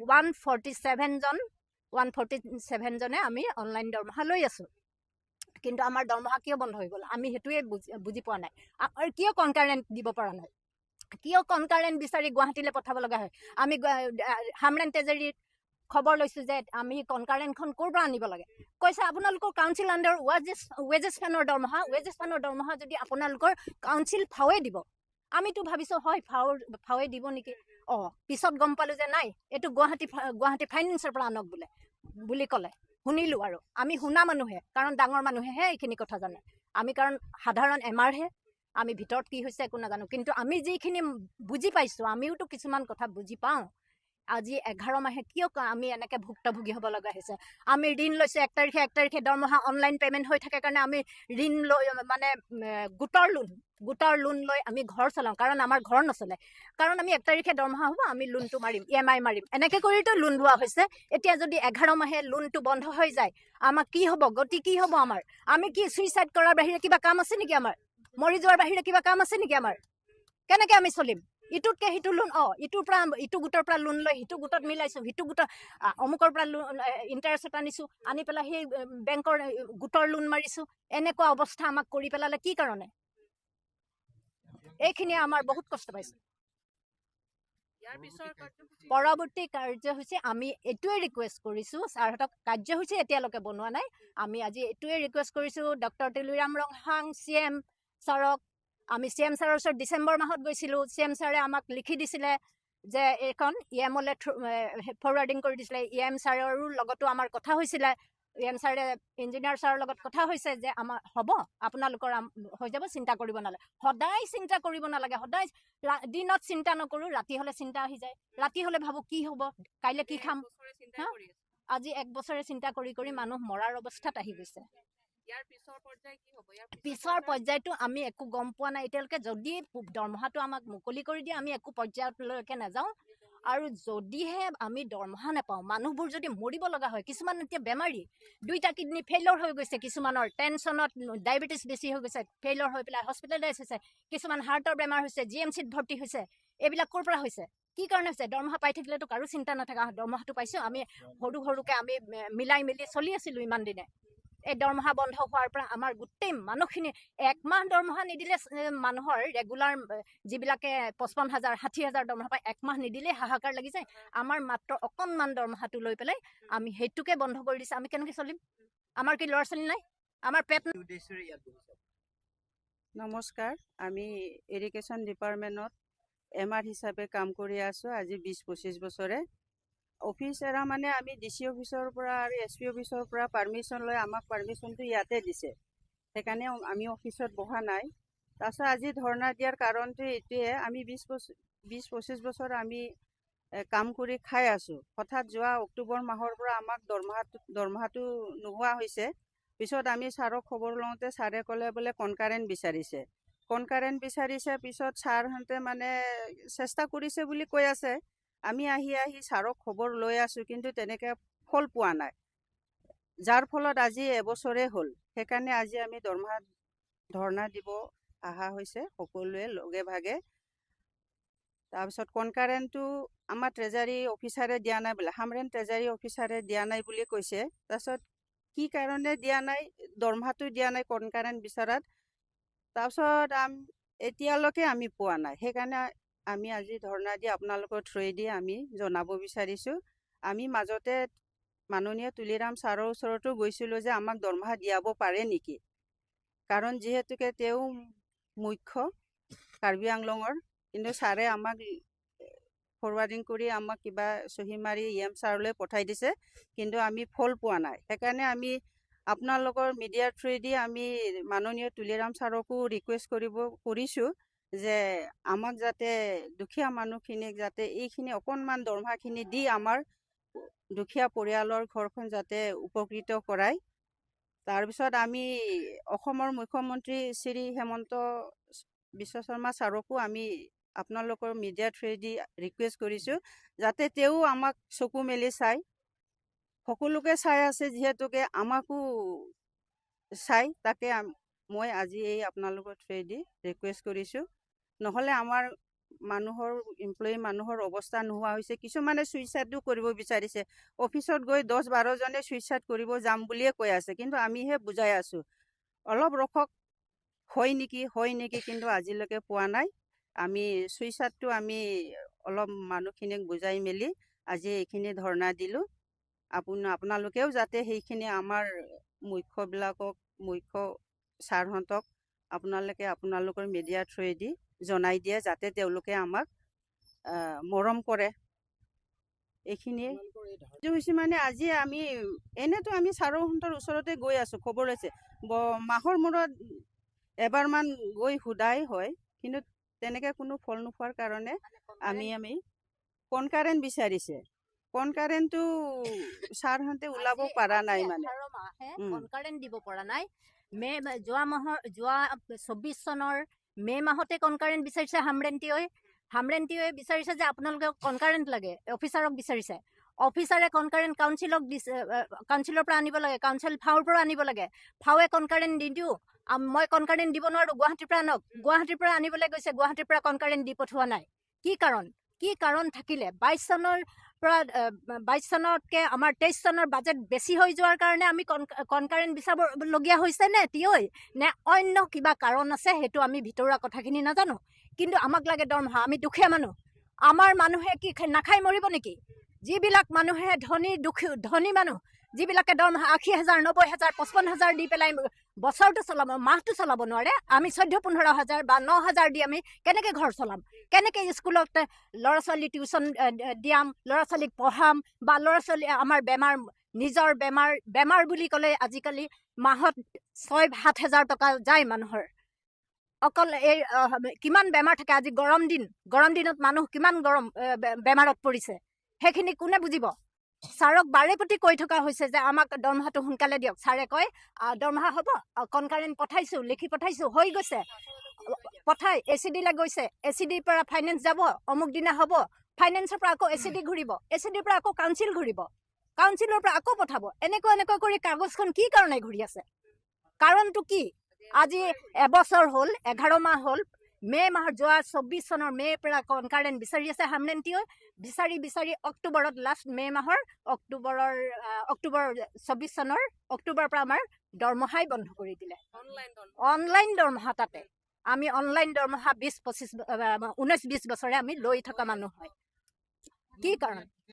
147জন, 147জনে আমি অনলাইন দৰমহা লৈ আছোঁ। কিন্তু আমাৰ দৰমহা কিয় বন্ধ হৈ গ'ল, আমি সেইটোৱে বুজি পোৱা নাই। আৰু কিয় কনকাৰেণ্ট দিব পৰা নাই, কিয় কনকাৰেণ্ট বিচাৰি গুৱাহাটীলৈ পঠাব লগা হয়? আমি হামৰেণ ট্ৰেজাৰীত খবৰ লৈছোঁ যে আমি কনকাৰেণ্টখন ক'ৰ পৰা আনিব লাগে। কৈছে আপোনালোকৰ কাউন্সিল আণ্ডাৰ ৱেজেছ ফাণ্ডৰ দৰমহা, ৱেজেছ ফাণ্ডৰ দৰমহা যদি আপোনালোকৰ কাউন্সিল ফাৱে দিব। আমিতো ভাবিছোঁ হয় ফাৱে দিব নেকি, পিছত গম পালোঁ যে নাই, এইটো গুৱাহাটী ফাইনেন্সৰ পৰা আনক বোলে বুলি ক'লে। শুনিলোঁ আৰু আমি শুনা মানুহে, কাৰণ ডাঙৰ মানুহেহে এইখিনি কথা জানে, আমি কাৰণ সাধাৰণ এমাৰহে, আমি ভিতৰত কি হৈছে একো নাজানো। কিন্তু আমি যিখিনি বুজি পাইছোঁ, আমিওতো কিছুমান কথা বুজি পাওঁ। আজি 11 মাহে কিয় আমি এনেকৈ ভুক্তভোগী হ'ব লগা হৈছে? আমি ঋণ লৈছোঁ, 1 তাৰিখে 1 তাৰিখে দৰমহা অনলাইন পে'মেণ্ট হৈ থাকে কাৰণে আমি ঋণ লৈ, মানে গোটৰ লোন লৈ আমি ঘৰ চলাওঁ, কাৰণ আমাৰ ঘৰ নচলে। কাৰণ আমি 1 তাৰিখে দৰমহা হ'ব, আমি লোনটো মাৰিম, ই এম আই মাৰিম, এনেকৈ কৰিতো লোন লোৱা হৈছে। এতিয়া যদি 11 মাহে লোনটো বন্ধ হৈ যায়, আমাক কি হ'ব, গতি কি হ'ব আমাৰ? আমি কি চুইচাইড কৰাৰ বাহিৰে কিবা কাম আছে নেকি আমাৰ? মৰি যোৱাৰ বাহিৰে কিবা কাম আছে নেকি আমাৰ? কেনেকৈ আমি চলিম? ইটোতকৈ সিটো লোন, ইটোৰ পৰা ইটো গোটৰ পৰা লোন লৈ সিটো গোটত মিলাইছোঁ, সিটো গোটৰ অমুকৰ পৰা লোন ইণ্টাৰেষ্টত আনিছোঁ, আনি পেলাই সেই বেংকৰ গোটৰ লোন মাৰিছোঁ। এনেকুৱা অৱস্থা আমাক কৰি পেলালে কি কাৰণে? এইখিনিয়ে আমাৰ বহুত কষ্ট পাইছোঁ। পৰৱৰ্তী কাৰ্যসূচী আমি এইটোৱে ৰিকুৱেষ্ট কৰিছোঁ ছাৰহঁতক, কাৰ্যসূচী এতিয়ালৈকে বনোৱা নাই। আমি আজি এইটোৱে ৰিকুৱেষ্ট কৰিছোঁ doctor Tuliram Ronghang C M ছাৰক। আমি চি এম ছাৰৰ ওচৰত ডিচেম্বৰ মাহত গৈছিলোঁ। চি এম ছাৰে আমাক লিখি দিছিলে যে এইখন ই এমলৈ ফৰৱাৰ্ডিং কৰি দিছিলে। ই এম ছাৰৰো লগতো আমাৰ কথা হৈছিলে। ই এম ছাৰে ইঞ্জিনিয়াৰ ছাৰৰ লগত কথা হৈছে যে আমাৰ হ'ব, আপোনালোকৰ হৈ যাব, চিন্তা কৰিব নালাগে। সদায় চিন্তা কৰিব নালাগে, সদায় দিনত চিন্তা নকৰোঁ, ৰাতি হ'লে চিন্তা আহি যায়। ৰাতি হ'লে ভাবোঁ কি হ'ব, কাইলৈ কি খাম। আজি 1 বছৰে চিন্তা কৰি কৰি মানুহ মৰাৰ অৱস্থাত আহি গৈছে। পিছৰ পৰ্যায়টো আমি একো গম পোৱা নাই এতিয়ালৈকে। যদি দৰমহাটো আমাক মুকলি কৰি দিয়ে, আমি একো পৰ্যায়লৈকে নাযাওঁ। আৰু যদিহে আমি দৰমহা নাপাওঁ, মানুহবোৰ যদি মৰিব লগা হয়, কিছুমান এতিয়া বেমাৰী, 2টা কিডনী ফেইলৰ হৈ গৈছে, কিছুমানৰ টেনশ্যনত ডায়েবেটিছ বেছি হৈ গৈছে, ফেইলৰ হৈ পেলাই হস্পিটেলাইজ হৈছে, কিছুমান হাৰ্টৰ বেমাৰ হৈছে, জি এম চিত ভৰ্তি হৈছে। এইবিলাক ক'ৰ পৰা হৈছে, কি কাৰণে হৈছে? দৰমহা পাই থাকিলেতো কাৰো চিন্তা নাথাকে। দৰমহাটো পাইছোঁ আমি, সৰু সৰুকৈ আমি মিলাই মিলি চলি আছিলোঁ ইমান দিনে। এই দৰমহা বন্ধ হোৱাৰ পৰা আমাৰ গোটেই মানুহখিনি 1 মাহ দৰমহা নিদিলে মানুহৰ ৰেগুলাৰ যিবিলাকে 55 হাজাৰ 60 হাজাৰ দৰমহা পায়, 1 মাহ নিদিলেই হাহাকাৰ লাগি যায়। আমাৰ মাত্ৰ অকণমান দৰমহাটো লৈ পেলাই আমি সেইটোকে বন্ধ কৰি দিছে। আমি কেনেকৈ চলিম? আমাৰ কি ল'ৰা ছোৱালী নাই? আমাৰ পেট। নমস্কাৰ, আমি ইৰিগেশ্যন ডিপাৰ্টমেণ্টত এম আৰ হিচাপে কাম কৰি আছোঁ আজি 20-25 বছৰে। অফিচ এৰা মানে আমি ডি চি অফিচৰ পৰা আৰু এছ পি অফিচৰ পৰা পাৰ্মিশ্যন লৈ আমাক পাৰ্মিশ্যনটো ইয়াতে দিছে, সেইকাৰণে আমি অফিচত বহা নাই। তাৰপিছত আজি ধৰ্ণা দিয়াৰ কাৰণটো এইটোৱে, আমি 20-25 বছৰ আমি কাম কৰি খাই আছোঁ। হঠাৎ যোৱা অক্টোবৰ মাহৰ পৰা আমাক দৰমহাটো নোহোৱা হৈছে। পিছত আমি ছাৰক খবৰ লওঁতে ছাৰে ক'লে বোলে কনকাৰেণ্ট বিচাৰিছে, কনকাৰেণ্ট বিচাৰিছে। পিছত ছাৰহঁতে মানে চেষ্টা কৰিছে বুলি কৈ আছে। আমি আহি আহি ছাৰক খবৰ লৈ আছোঁ, কিন্তু তেনেকৈ ফল পোৱা নাই, যাৰ ফলত আজি এবছৰে হ'ল। সেইকাৰণে আজি আমি দৰমহা ধৰ্ণা দিব অহা হৈছে সকলোৱে লগে ভাগে। তাৰপিছত কনকাৰেণ্টটো আমাৰ ট্ৰেজাৰী অফিচাৰে দিয়া নাই বোলে, হামৰেণ ট্ৰেজাৰী অফিচাৰে দিয়া নাই বুলি কৈছে। তাৰপিছত কি কাৰণে দিয়া নাই, দৰমহাটো দিয়া নাই কনকাৰেণ্ট বিচৰাত। তাৰপিছত এতিয়ালৈকে আমি পোৱা নাই। সেইকাৰণে আমি আজি ধৰ্ণা দি আপোনালোকৰ থ্ৰুৱেদি আমি জনাব বিচাৰিছোঁ। আমি মাজতে মাননীয় তুলিৰাম ছাৰৰ ওচৰতো গৈছিলোঁ যে আমাক দৰমহা দিয়াব পাৰে নেকি, কাৰণ যিহেতুকে তেওঁ মুখ্য কাৰ্বি আংলঙৰ। কিন্তু ছাৰে আমাক ফৰৱাৰ্ডিং কৰি আমাক কিবা চহী মাৰি ই এম ছাৰলৈ পঠাই দিছে, কিন্তু আমি ফল পোৱা নাই। সেইকাৰণে আমি আপোনালোকৰ মিডিয়াৰ থ্ৰুৱেদি আমি মাননীয় তুলিৰাম ছাৰকো ৰিকুৱেষ্ট কৰিছোঁ যে আমাক যাতে দুখীয়া মানুহখিনিক যাতে এইখিনি অকণমান দৰমহাখিনি দি আমাৰ দুখীয়া পৰিয়ালৰ ঘৰখন যাতে উপকৃত কৰায়। তাৰপিছত আমি অসমৰ মুখ্যমন্ত্ৰী শ্ৰী হেমন্ত বিশ্ব শৰ্মা ছাৰকো আমি আপোনালোকৰ মিডিয়াৰ থ্ৰুৱেদি ৰিকুৱেষ্ট কৰিছোঁ যাতে তেওঁ আমাক চকু মেলি চায়। সকলোকে চাই আছে যিহেতুকে আমাকো চাই, তাকে মই আজি এই আপোনালোকৰ থ্ৰুৱেদি ৰিকুৱেষ্ট কৰিছোঁ। নহ'লে আমাৰ মানুহৰ এমপ্লয়ী মানুহৰ অৱস্থা নোহোৱা হৈছে। কিছুমানে চুইচাইডো কৰিব বিচাৰিছে। অফিচত গৈ 10-12জনে চুইচাইড কৰিব যাম বুলিয়ে কৈ আছে, কিন্তু আমিহে বুজাই আছোঁ অলপ ৰখক, হয় নেকি হয় নেকি, কিন্তু আজিলৈকে পোৱা নাই। আমি চুইচাইডটো আমি অলপ মানুহখিনিক বুজাই মেলি আজি এইখিনি ধৰ্ণা দিলোঁ। আপোনালোকেও যাতে সেইখিনি আমাৰ মুখ্যবিলাকক, মুখ্য ছাৰহঁতক আপোনালোকে আপোনালোকৰ মিডিয়াৰ থ্ৰুৱেদি জনাই দিয়ে, যাতে তেওঁলোকে আমাক মৰম কৰে। এইখিনিয়ে হৈছে। মানে আজি আমি এনেইতো আমি ছাৰহঁতৰ ওচৰতে গৈ আছোঁ, খবৰ আছে, মাহৰ মূৰত এবাৰমান গৈ সোধাই হয়, কিন্তু তেনেকৈ কোনো ফল নোপোৱাৰ কাৰণে আমি আমি কনকাৰেণ্ট বিচাৰিছে। কনকাৰেণ্টটো ছাৰহঁতে ওলাব পৰা নাই, মানে কনকাৰেণ্ট দিব পৰা নাই। মে' যোৱা মাহৰ, যোৱা 24 চনৰ মে' মাহতে কনকাৰেণ্ট বিচাৰিছে হামৰেণ্টিঅই। হামৰেণ্টিঅই বিচাৰিছে যে আপোনালোকে কনকাৰেণ্ট লাগে, অফিচাৰক বিচাৰিছে। অফিচাৰে কনকাৰেণ্ট কাউন্সিলক দিছে, কাউন্সিলৰ পৰা আনিব লাগে, কাউন্সিল ফাউৰ পৰা আনিব লাগে। ফাৱে কনকাৰেণ্ট নিদিওঁ, মই কনকাৰেণ্ট দিব নোৱাৰোঁ, গুৱাহাটীৰ পৰা আনক। গুৱাহাটীৰ পৰা আনিবলৈ গৈছে, গুৱাহাটীৰ পৰা কনকাৰেণ্ট দি পঠোৱা নাই। কি কাৰণ, কি কাৰণ থাকিলে? 22 চনৰ পৰা, 22 চনতকৈ আমাৰ 23 চনৰ বাজেট বেছি হৈ যোৱাৰ কাৰণে আমি কনকাৰেণ্ট বিচাৰিবলগীয়া হৈছে নে টিঅই, নে অন্য কিবা কাৰণ আছে, সেইটো আমি ভিতৰুৱা কথাখিনি নাজানো। কিন্তু আমাক লাগে দৰমহা। আমি দুখীয়া মানুহ, আমাৰ মানুহে কি নাখাই মৰিব নেকি? যিবিলাক মানুহে ধনী, দুখ ধনী মানুহ, যিবিলাকে দৰমহা 80 হাজাৰ, 90 হাজাৰ, 55 হাজাৰ দি পেলাই বছৰটো চলাব, মাহটো চলাব নোৱাৰে, আমি 14-15 হাজাৰ বা 9 হাজাৰ দি আমি কেনেকৈ ঘৰ চলাম? কেনেকৈ স্কুলত ল'ৰা ছোৱালী টিউশ্যন দিয়াম, ল'ৰা ছোৱালীক পঢ়াম, বা ল'ৰা ছোৱালী আমাৰ বেমাৰ, নিজৰ বেমাৰ, বেমাৰ বুলি ক'লে আজিকালি মাহত 6-7 হাজাৰ টকা যায় মানুহৰ। অকল এই কিমান বেমাৰ থাকে। আজি গৰম দিন, গৰম দিনত মানুহ কিমান গৰম বেমাৰত পৰিছে, সেইখিনি কোনে বুজিব? ছাৰক বাৰে প্ৰতি কৈ থকা হৈছে যে আমাক দৰমহাটো সোনকালে দিয়ক। ছাৰে কয় দৰমহা হ'ব, কনকাৰেণ্ট পঠাইছোঁ, লিখি পঠাইছোঁ, হৈ গৈছে, পঠাই এ চি ডিলৈ গৈছে, এ চি ডিৰ পৰা ফাইনেন্স যাব, অমুক দিনা হ'ব, ফাইনেন্সৰ পৰা আকৌ এ চি ডি ঘূৰিব, এ চি ডিৰ পৰা আকৌ কাউন্সিল ঘূৰিব, কাউন্সিলৰ পৰা আকৌ পঠাব। এনেকুৱা এনেকুৱা কৰি কাগজখন কি কাৰণে ঘূৰি আছে? কাৰণটো কি? আজি এবছৰ হ'ল, 11 মাহ হ'ল, মে' মাহৰ যোৱা 24 চনৰ মে'ৰ পৰা কনকাৰেণ্ট বিচাৰি আছে হামৰেণ্টিঅ। বিচাৰি বিচাৰি অক্টোবৰত, লাষ্ট মে' মাহৰ অক্টোবৰৰ, অক্টোবৰ 24 চনৰ অক্টোবৰৰ পৰা আমাৰ দৰমহাই বন্ধ কৰি দিলে, অনলাইন দৰমহা। তাতে আমি অনলাইন দৰমহা 20, 25, 19, 20 বছৰে আমি লৈ থকা মানুহ হয়। কি কাৰণ?